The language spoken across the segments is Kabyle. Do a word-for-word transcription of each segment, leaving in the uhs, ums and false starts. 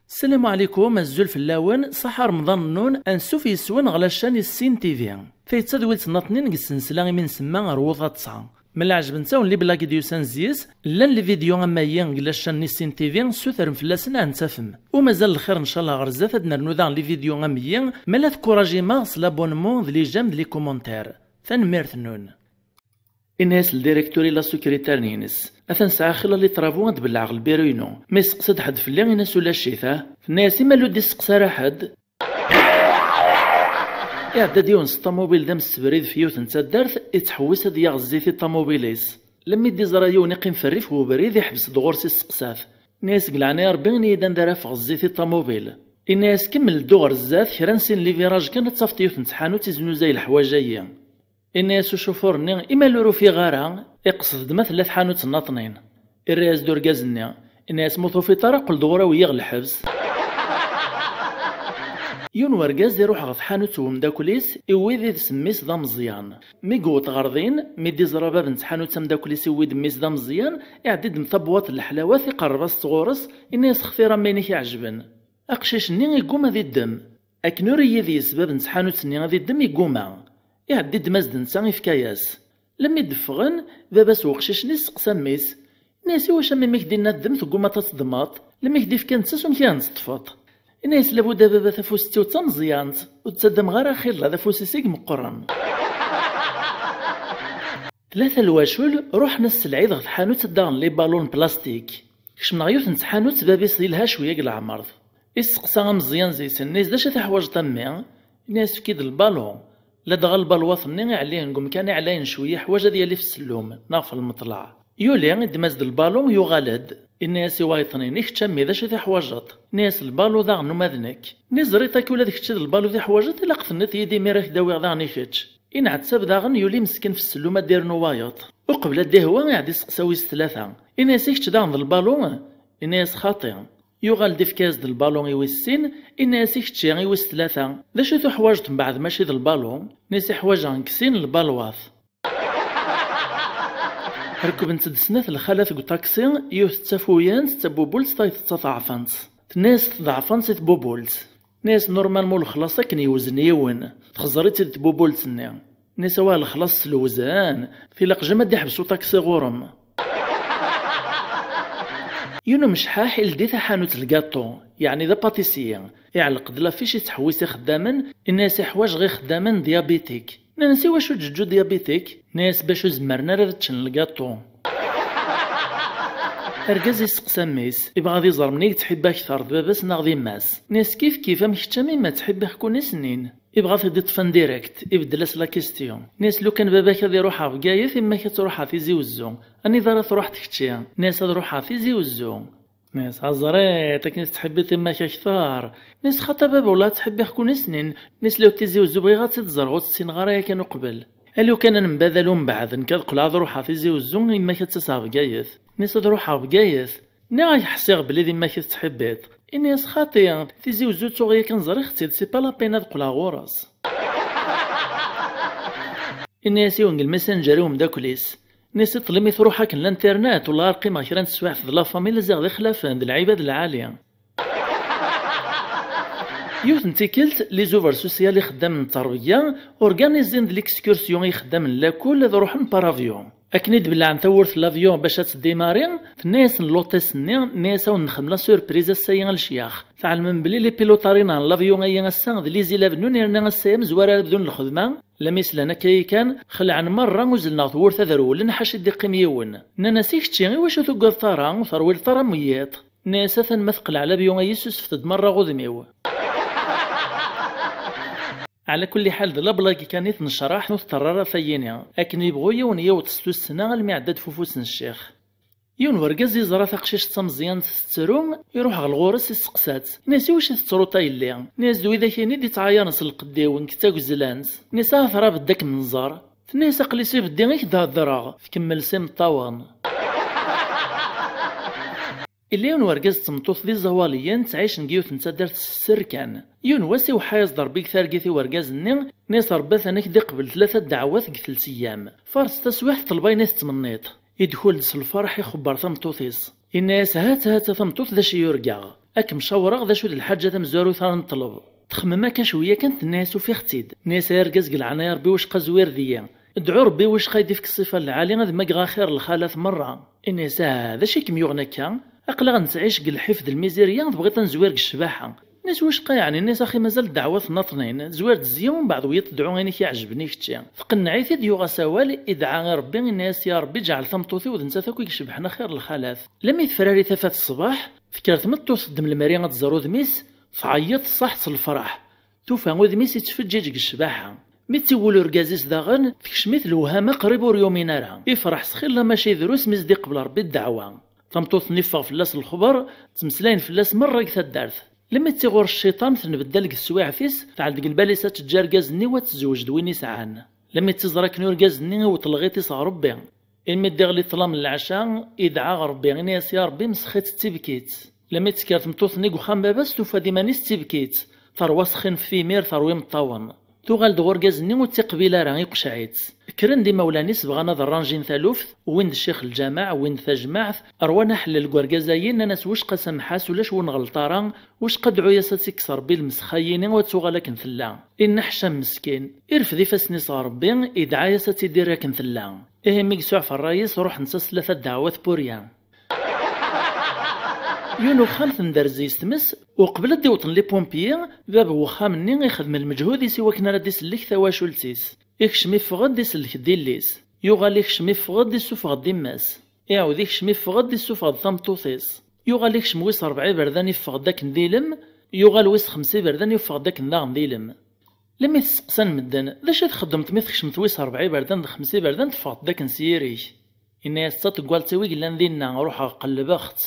Ssalamu ɛlikum, azul fell-awen, ṣaḥa Remḍan-nnun, ansuf yes-wen ɣer la chaîne Issin T V. Tayetta d wilt n aṭnin deg ssensla imi nsemma ar wuḍaṭ-a. Ma la ɛejbent-awen les blagues d-yusan zzi-s, llan les vidéos am ayi deg la chaîne Issin T V, ssutrem fell-asen ad ten-tafem. U mazal lxir ncallah ɣer zdat ad d-nernu daɣen les vidéos am ayi, ma la tekkuraǧim-aɣ s l'abonnement d les j'aime d les commentaires. Tanemmirt-nnun. Inna-yas ldirektur i la secrétaire-ines: "Atan sɛiɣ xilla les travaux ad d-belɛeɣ lbiru-inu. Ma yesteqsa-d ḥedd fell-i, in-as ulac-it, ah." Tenna-yas: "I ma ur d-isteqsa ara ḥedd?" Iɛedda-d yiwen s ṭamubil d amsebrid f yiwet n taddart, ittḥewwis ad yaɣ zzit i ṭamubil-is. Lemmi d-iẓra yiwen iqqim f rrif n ubrid, iḥbes-d ɣur-s isteqsa-t. Inna-yas: "Deg leɛnaya Rebbi, ini-yi-d anda ara afeɣ zzit i ṭamubil." Inna-yas: "Kemmel ddu ɣer zdat, kra n sin liviraj kan ad tafeḍ yiwet n tḥanut iznuzay leḥwaǧ-ayi." Inna-yas ucufur-nni: "I ma ur ufiɣ ara?" Iqsed-d ma tella tḥanut n aṭnin. Irra-yas-d urgaz-nni, inna-yas: "Ma ur tufiḍ ara, qqel-d ɣur-i, awi-yi ɣer lḥebs." Yiwen wergaz iruḥ ɣer tḥanut n umeddakel-is, iwwi did-s mmi-s d ameẓyan. Mi yewweḍ ɣer din, mi d-iẓra bab n tḥanut ameddakel-is iwwi-d mmi-s d ameẓyan, iɛeddi-d m tabwaṭ n leḥlawat, iqerreb-as-tt ɣur-s, inna-yas: "Xtir am wayen i k-iɛejben." Aqcic-nni igguma ad iddem. Akken ur iyi d-yesbab n tḥanut-nni ad iddem, igguma. Iɛeddi-d mazd netta, ifka-yas. Lemmi d-ffɣen, baba-s n uqcic-nni isteqsa mmi-s. Inna-yas: "Iwacu a mmi, mi k-d-inna ddem, teggumaḍ ad teddmeḍ? Lemmi k-d-ifka netta, s umek i n-teṭṭfeḍ?" Inna-yas: "Labudd a baba, tafust-iw d tameẓyant, ur ttaddameɣ ara axilla, d afus-is i imeqqren." Tlata lwacul ruḥen ass n lɛid ɣer tḥanut ad d-aɣen les ballons n plastik. Kecmen ɣer yiwet n tḥanut, bab-is yelha cwiya deg leɛmer. Isteqsa ameẓyan deg-sen, inna-yas: "D acu i teḥwaǧeḍ a mmi?" Inna-yas: "Efk-iyi-d lbalu." Ladɣa lbalwaṭ-nni iɛelliyen deg umkan iɛlayen cwiya, iḥwaǧ ad yali f ssellum neɣ f lmeṭlaɛ. Yuli, iddem-as-d lbalu, yuɣal-d. Inna-yas i wayeṭnin: "I kečč a mmi, d acu i teḥwaǧeḍ?" Inna-yas: "Lbalu daɣen uma d nekk." Inna-yas: "Ẓriɣ akk ula d kečč d lbalu i teḥwaǧeḍ, ilaq tenniḍ-iyi-d imir ad k-d-awiɣ daɣen i kečč." Inɛettab daɣen, yuli meskin f ssellum ad d-irnu wayeṭ. Uqbel ad d-ihwa, iɛedda isteqsa wis tlata. Inna-yas: "I kečč daɣen d lbalu?" Inna-yas: "Xaṭi." Yuɣal-d ifka-yas-d lbalu i wis sin, inna-yas: "I kečči, i wis tlata, d acu i tuḥwaǧeḍ mbeɛd mačči d lbalu?" Inna-yas: "Iḥwaǧeɣ nekk sin lbalwaṭ." Rekbent-d snat lxalat deg uṭaksi, yiwet d tafuyant, d tabubult, tayeḍ d taḍeɛfant. Tenna-yas tḍeɛfant i tbubult. Tenna-yas: "Normalement lexlaṣ akken yewzen yiwen, txeẓẓer-itt-id tbubult-nni." Inna-yas: "Awah, lexlaṣ s lewzen, tilaq jama ad d-iḥbes uṭaksi ɣur-m." Yiwen umecḥaḥ ildi taḥanut n lgaṭu, yeɛni d apatisyi, iɛelleq-d lafic ittḥewwis ixeddamen, inna-yas: "Iḥwaǧ ɣer ixeddamen diabitik." Nnan-as: "Iwacu ǧeǧǧu diabitik?" Nnan-as: "Bac ur zemren ara ad ččen lgaṭu." Argaz isteqsa mmi-s, ibɣa ad iẓer menni i yettḥibbi akter, d baba-s neɣ d yemma-s. Nnan-as: "Kif kif, am kečč am yemma ttḥibbiɣ-ken i snin." Ibɣa ad t-id-iṭṭef en direct, ibeddel-as la question. Nnan-as: "Lukan baba-k ad iruḥ ɣer Bgayet, yemma-k ad truḥ ɣer Tizi Wezzu. Anida ara truḥeḍ kečči?" Nnan-as: "Ad ruḥeɣ Tizi Wezzu." Nnan-as: "Aẓrit, akken i tettḥibbiḍ yemma-k akter." Nnan-as: "Xaṭi a baba, wellah ad ttḥibbiɣ-ken i snin." Nnan-as: "Liɣ Tizi Wezzu bɣiɣ ad tt-id-ẓreɣ, ur tt-ssineɣ ara yakan uqbel. A lukan ad nembadal umbeɛd, nekk ad qqleɣ ad ruḥeɣ Tizi Wezzu, yemma-k ad tas ɣer Bgayet." Nnan-as: "Ad ruḥeɣ Bgayet? Nniɣ-ak ḥṣiɣ belli d yemma-k i tettḥibbiḍ." Inna-yas: "Xaṭi, Tizi Wezzu ttuɣ yakan ẓriɣ-tt-id, c'est pas la peine ad qqleɣ ɣur-s." Inna-yas yiwen deg lmessenger i umeddakel-is. Inna-yas: "Iṭṭel imi truḥ akken l'internet, wellah ar qqimeɣ kra n teswiɛt d la famille, ziɣ d ixlafen, d lɛibad lɛali." Yiwet n tikkelt, les œuvres sociales ixeddamen n ttṛebga organizin-d l'excursion i ixeddamen n lakul ad ruḥen par avion. Akken i d-bellɛen tawwurt n l'avion bac ad tdimari, tenna-yasen l'hôtesse-nni, tenna-yas: "Ad wen-nexdem la surprise ass-ayi a lecyax. Tɛelmem belli les pilotes aériens n l'avion-ayi ass-a d les élèves n unirni ass-a amezwaru ara bdun lxedma." Lammi slan akka yakan, xelɛen merra, uzzlen ɣer tewwurt ad rewlen, ḥaca i d-iqqim yiwen. Nnan-as: "I kečči, iwacu ur tugadeḍ ara, ur terwileḍ ara am wiyiḍ?" Nnan-as: "Atan ma teqleɛ l'avion-ayi, susfet-d merra ɣ udem-iw." Ɛla kulli ḥal, d la blague kan i tnecraḥ, ur teṭṭerr ara tayini. Akken yebɣu yiwen yiweḍ s tussna almi iɛedda-d f ufus n ccix. Yiwen wergaz yeẓra taqcict d tameẓyant tettru, iruḥ ɣer ɣur-s isteqsa-tt. Inna-yas: "Iwacu tettruḍ a yelli?" Inna-yas: "D widak-ini d-ittɛayaren s lqedd-iw, nekk d tagezlant." Inna-yas: "Ahat rabed ad kem-nẓer." Tenna-yas: "Aql-i s ibeddi i k-d-heddreɣ, tkemmel s imeṭṭawen." Illa yiwen wergaz d tmeṭṭut d iẓawaliyen ttɛicen deg yiwet n taddart s sser kan. Yiwen wass iweḥḥa-yas-d Ṛebbi deg targit i wergaz-nni, nni-as Ṛebbi atan ad k-d-iqbel tlata ddeɛwat deg telt eyyam. Faṛes taswiɛt ṭleb ayen i tettmenniḍ. Idkul-d s lferḥ ixebber tameṭṭut-is. Inna-yas hat hat a tameṭṭut d acu i yurgaɣ. Ad kem-cawreɣ d acu d lḥaǧa tamezwarut ara neṭleb. Texmem akka cwiya kan tenna-yas ufiɣ-tt-id. Nni-yas ay argaz deg leɛnaya Ṛebbi wacqa zwir deg-i. Dɛu Ṛebbi wacqa i d-ifk ṣṣifa n lɛali ad mageɣ axir lxalat merra. Inna-yas ah d acu i kem-yuɣen akka? Aql-aɣ nettɛic deg lḥif d lmizirya tebɣiḍ ad nezwir deg ccbaḥa. Nni-as wacqa yeɛni? Nni-as axi mazal ddeɛwat nnaṭnin, zwir-d zzi umbeɛd wiyaḍ tedɛu ayen i k-iɛejben i kečči. Teqneɛ-it-id yuɣ-as awal, idɛa i Ṛebbi inna-yas ya Ṛebbi ǧɛel tameṭṭut-iw d nettat akk i icebḥen axir lxalat. Lemmi tefrari tafat ṣṣbeḥ, tekker tmeṭṭut teddem lemri ad tẓer udem-is, tɛeyyeḍ tṣaḥ s lferḥ. Tufa udem-is ittfeǧǧiǧ deg ccbaḥa. Mi tt-iwul urgaz-is daɣen, tekcem-it lewhama qrib ur yumin ara. Ifreḥ s xilla mačči drus mi s-d-iqbel Ṛebbi ddeɛwa. Tameṭṭut-nni iffeɣ fell-as lexber, ttmeslayen fell-as merra deg taddart. Lemmi tt-iɣur cciṭan tenbeddal deg teswiɛt-is, tɛell deg lbal-is ad teǧǧ argaz-nni u ad tezweǧ d win isɛan. Lemmi tt-iẓra akken urgaz-nni iwweṭ lɣiṭ-is ɣer Ṛebbi. Imi d-iɣli ṭṭlam n leɛca, idɛa ɣer Ṛebbi, ini-as ya Ṛebbi msex-itt d tibkit. Lemmi tekker tmeṭṭut-nni deg uxxam baba-s tufa-d iman-is d tibkit. Terwa tesxinef timir terwa imeṭṭawen. Tuɣal-d ɣur urgaz-nni ur tt-iqbil ara, iqceɛ-itt. Kkren-d imawlan-is bɣan ad rranjin taluft, wwin-d ccix lǧameɛ, wwin-d tajmaɛt, rwan aḥellel deg urgaz-ayi, nnan-as wacqa samḥ-as ulac ur nɣelleṭ ara, wacqa dɛu-yas ad tt-ikkes Ṛebbi lmesxa-yini u ad tuɣal akken tella. Inneḥcam meskin, irfed ifassen-is ɣer Ṛebbi, idɛa-yas ad tidir akken tella. Ihi mi yesɛuf ṛṛay-is ruḥent-as tlata ddeɛwat purya. Yiwen uxxam tenderz-is tmes, uqbel ad d-iwṭen les pompiers, bab n wexxam-nni ixdem lmeǧhud-is i wakken ara d-isellek tawacult-is. Ikcem iffeɣ-d isellek-d illi-s. Yuɣal ikcem iffeɣ-d issufeɣ-d imma-s. Iɛawed ikcem iffeɣ-d issufeɣ-d tameṭṭut-is. Yuɣal ikcem wis ṛebɛa iberdan iffeɣ-d akken d ilem, yuɣal wis xemsa iberdan iffeɣ-d akken daɣen d ilem. Lemmi tesseqsan medden, d acu i txeddmeḍ mi tkecmeḍ wis ṛebɛa iberdan d xemsa iberdan teffɣeḍ-d akken s yiri-k? Inna-yas d taṭeggalit-iw i yellan dinna, ruḥeɣ qellbeɣ-tt.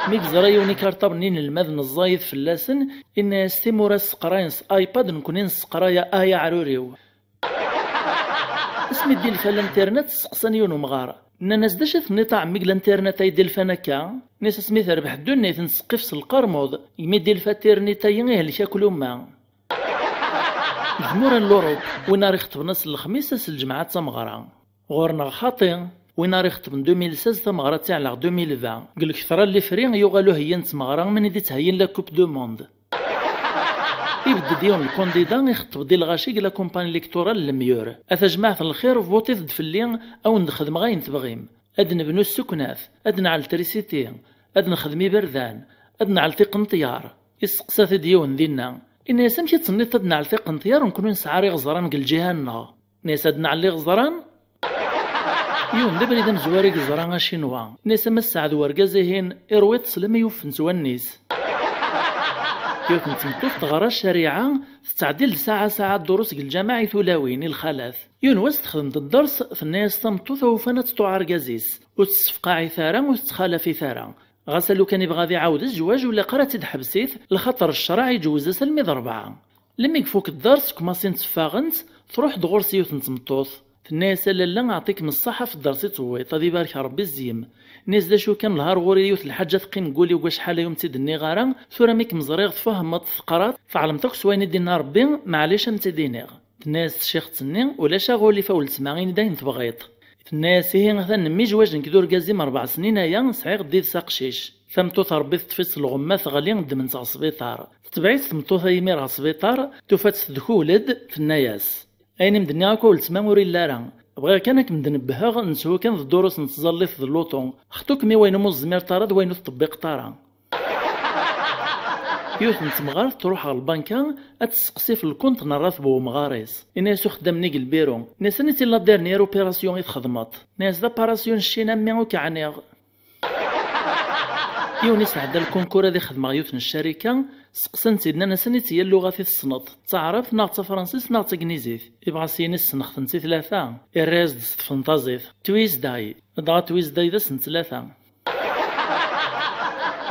Mi yeẓra yiwen ikarṭabl n yinelmaden ẓẓayit fell-asen, inna-yas timura sseqrayen s iPad, nekkni nesseqray a aɛrur-iw. Asmi d-ilfa l'internet, sseqsan yiwen umɣar. Nnan-as d acu i tenniḍ a ɛemmi deg l'internet ay d-ilfan akka? Nnan-as asmi terbeḥ ddunit, nettseqqif s lqermuḍ, imi d-ilfa tirnit-ayi ihlek akk lumma. Deg tmura n Lurup, win ara ixeṭben ass n lexmis, ass n lǧemɛa d tameɣra. Ɣur-neɣ xaṭi, win ara ixeṭben deux mille seize, tameɣra ad tt-iɛelleq deux mille vingt. Deg lketṛa n lifri yuɣal uheyyi n tmeɣra, mani d-ittheyyin la Coupe du Monde. Ibedd-d yiwen lkundida ixeṭṭeb-d i lɣaci deg la campagne électorale n lemyur. A tajmaɛt n lxir, vuṭit-d fell-i, a wen-d-xedmeɣ ayen tebɣim. Ad nebnu sseknat, ad nɛell trisiti, ad nexdem iberdan, ad nɛell tiqenṭyar. Isteqsa-t-id yiwen dinna. Inna-yas amek i d-tenniḍ ad nɛell tiqenṭyar nekkni ur nesɛi ara iɣeẓran deg lǧiha-nneɣ? Nnan-as ad nɛell iɣeẓran? Yiwen d abrid amezwaru i yeẓra acinwa. Nnan-as ama sseɛd wergaz-ihin, irwiḍ-t s lami yufen s wallen-is. Yiwet n tmeṭṭut teɣra ccariɛa, tettɛeddil-d saɛa saɛa ddurus deg lǧameɛ i tulawin, i lxalat. Yiwen wass texdem-d dders, tenna-yas tameṭṭut awufan ad tṭuɛ argaz-is. Ur tt-tessefqaɛit ara, ur tettxalafit ara. Ɣas a lukan ibɣa ad iɛawed zzwaǧ, ur ilaq ara ad tt-id-ḥebsit, lxaṭer ccṛeɛ iǧewwez-as almi d ṛebɛa. Lemmi ifuk dders, kmasin tteffaɣent, truḥ-d ɣur-s yiwet n tmeṭṭut. Tenna-yas a lalla, aɛṭikem ṣṣaḥa ɣef dders i tewwiḍ, ad ibarek Ṛebbi zzim. Nni-as d acu kan, lhar ɣur-i yiwet lḥaǧa teqqim deg wul-iw acḥal-aya ur m-tt-id-nniɣ ara, tura mi kem-ẓriɣ tfehmeḍ, teqraḍ, tɛelmeḍ akk s wayen i d-inna Ṛebbi, maɛlic a m-tt-id-iniɣ. Tenna-yas tcixt-nni, ulac aɣulif a weltma, ini-d ayen tebɣiḍ. Tenna-yas ihi atan nemmijwaǧ nekk d urgaz-im ṛebɛa snin aya, sɛiɣ-d yid-s aqcic. Tameṭṭut Ṛebbi teṭṭef-itt lɣemma teɣli, ddmen-tt ɣer sbiṭar. Tetbeɛ-itt tmeṭṭut-a imir ɣer sbiṭar, tufa-tt tedkul-d, tenna-yas ayen i m-d-nniɣ akk a weltma ur illi ara. Bɣiɣ kan ad kem-d-nebbheɣ, nethu kan d ddurus n tẓallit d luṭu. Xṭu-kem i wayen umi ur tezmireḍ ara d wayen ur teṭṭebbiqeḍ ara. Yiwet n temɣart truḥ ɣer lbanka ad tesseqsi ɣef lkunt n ṛṛateb n wemɣar-is. Inna-yas uxeddam-nni deg lbiru, nnan-as aniti la dernière opération i txedmeḍ? Nnan-as d aparasyu n Ccina, mmi ur k-ɛniɣ. Yiwen isɛedda lkunkur ad ixdem ɣer yiwet n ccarika, seqsan-t-id, nnan-as aniti lluɣat i tessneḍ, d taɛrabt neɣ d tafransist neɣ d tagnizit? Ibɣa s-yini ssneɣ-tent i tlata, irra-yas-d s tfenṭazit, Tuesday, dɣa Tuesday d ass n ttlata.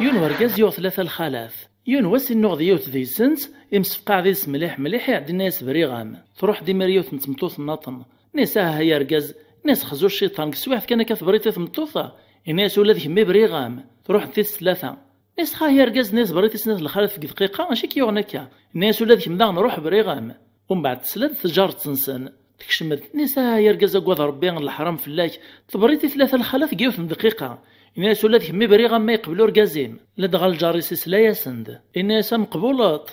Yiwen wergaz yuɣ tlata lxalat. Yiwen wass innuɣ d yiwet deg-sent, imsefqaɛ deg-s mliḥ mliḥ, iɛeddi inna-yas briɣ-am. Truḥ-d imir yiwet n tmeṭṭut nnaṭen. Nni-as ah ay argaz, nni-as xzu cciṭan, deg teswiɛt kan akka tebriḍ i tmeṭṭut-a? Yenna-yas: "Ula d kemm i briɣ-am." Truḥ d tis tlata. Yenna-yas: "Xah, ay argaz-nni, tebrit i snat lxalat deg dqiqa, acu i k-yuɣen akka?" Yenna-yas: "Ula d kemm daɣen ruḥ, briɣ-am." Umbeɛd tesla-d tjaṛet-nsen. Tekcem-d, tenna-yas: "Ah, ay argaz, agad Ṛebbi, leḥṛam fell-ak, tebrit i tlata lxalat deg yiwet n dqiqa." Yenna-yas: "Ula d kemm i briɣ-am ma yeqbel urgaz-im." Ladɣa lǧar-is isla-yasen-d. Yenna-yas: "A meqbuleṭ!"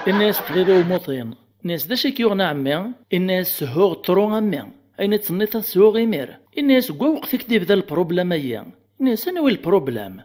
Yenna-yas: "Ṭṭbib-iw muṭin." Yenna-yas: "D acu i k-yuɣen a ɛemmi?" Yenna-yas: "Shuɣ ṭru a mmi. Ayen i d-tenniḍ ad shuɣ imir." Yenna-yas: "Deg waweqt i k-d-yebda lpṛublam-agi." Yenna-yas: "Anwa i lpṛublam?"